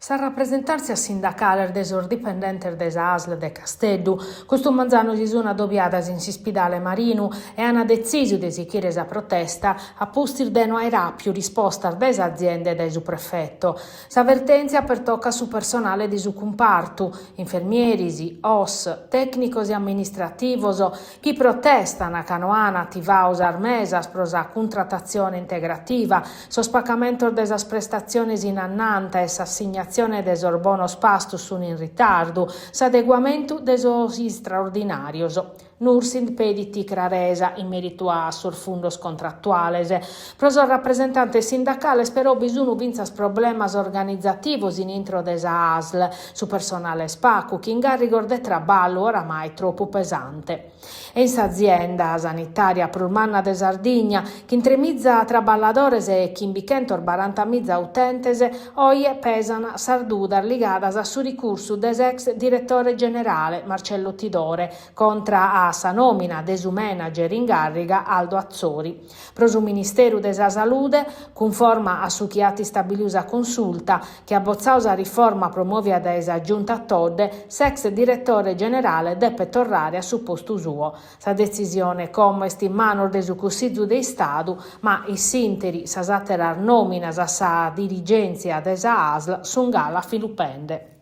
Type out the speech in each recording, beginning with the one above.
Sas rapresentàntzias sindacales de sos dipendentes de sa ASL de Casteddu custu manzanu si sun adobiadas in s'ispidale Marinu e an detzisu de sichire sa protesta a pustis de no aer àpiu rispostas dae s'azienda e dae su prefeto. Sa vertèntzia pertocat su personale de su cumpartu, infermieris, OSS, tècnicos e amministrativos, chi protestan ca no an ativadu sas mesas pro sa cuntratatzione integrativa, sos pagamentos de sas prestatziones in annanta e s'assignatzione de sos bonos pastos sun in ritardu, s'adeguamentu de sos istraordinàrios. Nursind pedit craresa in meritu a sos fundos contratuales. Pro sos rapresentantes sindacales però bi sun fintzas problemas organizativos in intro de sa ASL, Su personale est pacu, chin gàrrigos de traballu oramai tropu pesante. E in s'azienda sanitària prus manna de Sardigna, chin tremiza traballadores e chimbichentosbarantamiza utentes, oje pesan sas dudas ligadas a su ricursu de s'ex diretore generale Marcello Tidore contra a sa nòmina de su manager in gàrriga Aldo Atzori. Pro su Ministeru de sa Salude, cunforma a su chi at istabiliu sa Consulta, chi at botzadu sa riforma promòvia dae sa Giunta Todde, s'ex diretore generale depet torrare a su postu suo. Sa detzisione como est in manos de su Cussizu de Istadu, ma in s'ìnteri sas àteras nòminas a sa dirigèntzia de sa ASL sunt galu afilupende.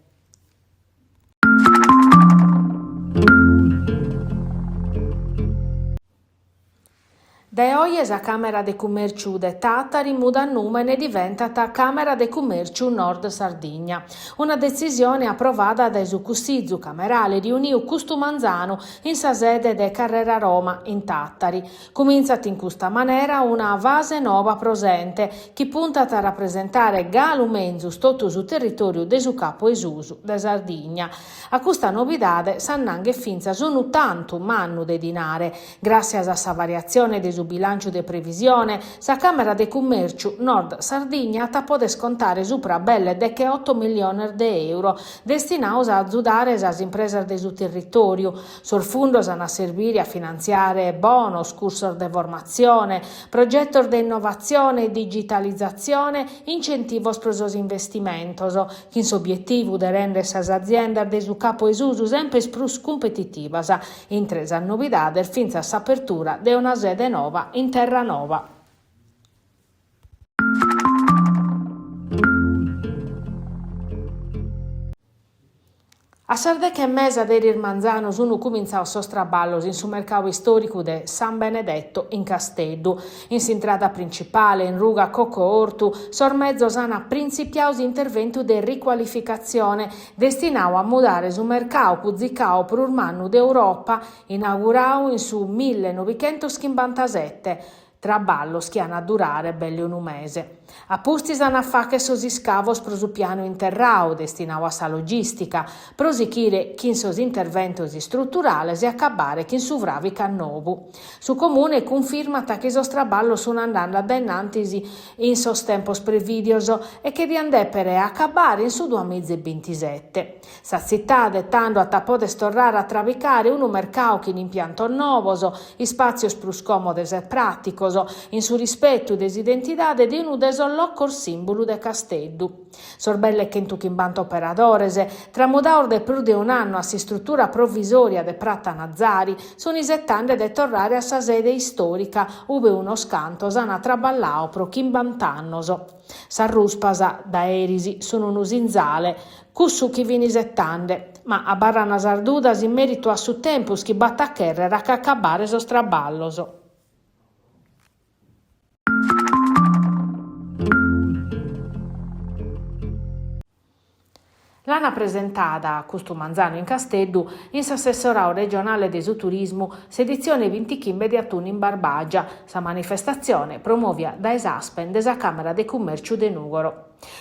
Dae oje sa Càmera de Cummèrciu de Tàtari mudat nùmene e diventat Càmera de Cummèrciu Nord Sardigna. Una detzisione aprovada dae su Cussizu Camerale riuniu custu manzanu in sa sede de Carrera Roma in Tàtari. Cumintzat in custa manera una fase noba pro s'ente chi puntat a rapresentare galu menzus totu su territòriu de su Capu 'e Susu de Sardigna. A custa novidade s'annanghet fintzas unu tantu mannu de dinare. Gràssias a sa variatzione de su bilànciu de previsione, sa Càmera de Cummèrciu Nord Sardigna at a poder contare supra belle decheoto milliones de euro destinados a azudare sas impresas de su territòriu. Sos fundos an a serbire a finantziare bonos, cursos de formatzione, progetos de innovatzione e digitalizatzione, incentivos pro sos investimentos, chin s'obietivu de render sas aziendas de su Capu 'e Susu semper prus cumpetitivas. Intre sas novidades fintzas s'apertura de una sede nova in Terranova. A sas deche e mesa de eris manzanu sun cumintzados sos traballos in su mercadu istòricu de San Benedetto in Casteddu. In s'intrada principale, in ruga Cocco Ortu, sos mezos an printzipiadu s'interventu de ricualificatzione, destinadu a mudare su mercadu cuzicadu prus mannu de Europa, inauguradu in su millenovichentoschimbantasete, Traballos chi an a durare belle unu mese. A pustis an a fàghere sos iscavos pro su pianu interradu, destinadu a sa logìstica, pro sighire chin sos interventos istruturales e acabbare chin su fràvicu a nou. Su Comune cunfirmat chi sos traballos sun andende a dae innantis in sos tempos prevìdios e che dian dèpere acabbare in su duamiza e bintisete. Sa tzitade tando at a poder torrare a trabicare unu mercadu chin impiantos novos, ispàtzios prus còmodes e pràticos, in su rispetu de s'identidade de unu de sos locos sìmbulu de Casteddu. Sos belle chentuchimbanta operadores, tramudados de prus de un'annu a s'istrutura provisòria de Prata Nazari, sunt isetende de torrare a sa sede istòrica, ube unos cantos ant traballadu pro chimbant'annos. Sas ruspas, dae eris, sun unu sinzale, cussu chi fin isetende, ma abarran sas dudas in meritu a su tempus chi b'at a chèrrere a ch'acabbare sos traballos. L'ana presentada custu manzanu in Casteddu, in s'assessoradu regionale de su turismu, s'editzione bintichimbe de Atunnu in Barbàgia, sa manifestatzione promòvia dae s'Aspen de sa Càmera de Cummèrciu de Nùgoro.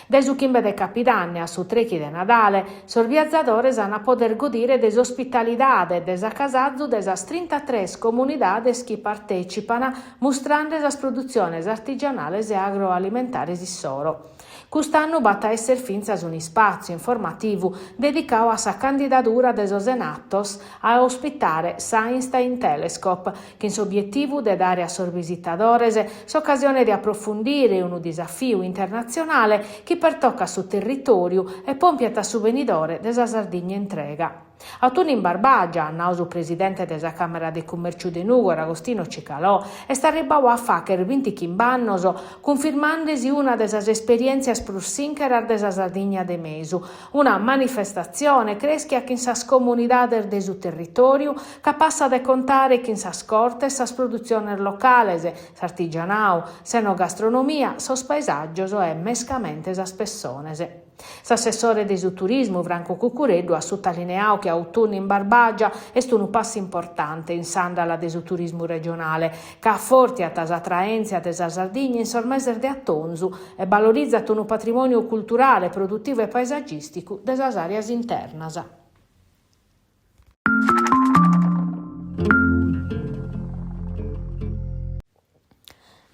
Dae su chimbe de Capidanne a su trechi de Nadale, sos biazadores an a poder godire de s'ospitalidade e de s'acasazu de sas trintatres comunidades chi partècipan, mustrande sas produtziones artigianales e agroalimentares issoro. Cust'annu b'at a èssere fintzas un'ispàtziu informativu dedicadu a sa candidadura de sos Enattos a ospitare s'Einstein Telescope, chin s'obietivu de dare a sos bisitadores s'ocasione de aprofundire unu disafiu internatzionale chi pertocat su territòriu e pòmpiat a su benidore de sa Sardigna intrega. Autunno in Barbagia, at nau su presidente de sa Càmera de Cummèrciu de Nùgoro, Agostino Cicalò, est arribbau a fàghere bintichimb'annos, cunfirmandesi una de sas esperièntzias prus sìncheras de sa Sardigna de mesu, una manifestatzione crèschia chin sas comunidades de su territòriu, capassa de contare chin sas cortes sas produtziones locales, s'artigianau, s'enogastronomia, sos paesàgios e mescamente sas pessones. S'assessore de su Turismu, Franco Cuccureddu, at sutalineadu chi Autunno in Barbagia est unu passu importante in s'àndala de su turismu regionale, ca afòrtiat s'atraèntzia de sa Sardigna in sos meses de atonzu e balorizat unu patrimòniu culturale, produtivu e paesagìsticu de sas àreas internas.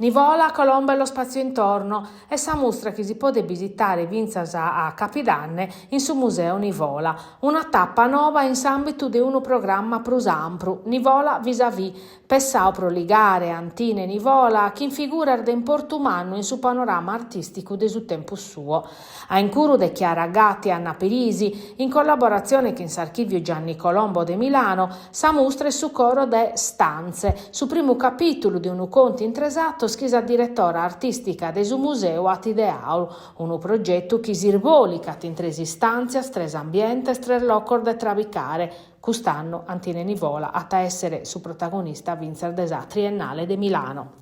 Nivola, Colombo e lo spazio intorno est sa mustra chi si podet bisitare fintzas a Capidanne in su Museu Nivola, una tapa noba in s'àmbitu de unu programma prus ampru, Nivola vis-à-vis, pessau pro ligare Antine Nivola chin figuras de importu mannu in su panorama artìsticu de su tempus suo. A incuru de Chiara Gatti e Anna Pirisi, in collaboratzione chin s'Archìviu Gianni Colombo de Milano, sa mustra est su coro de Stanze, su primu capìtulu de unu contu in tres atos chi sa diretora artìstica de su museu at ideau, unu progetu chi s'isbòlicat in tres istàntzias, tres ambientes, tres locos de trabicare. Cust'annu Antine Nivola at a èssere su protagonista fintzas de sa Triennale de Milano.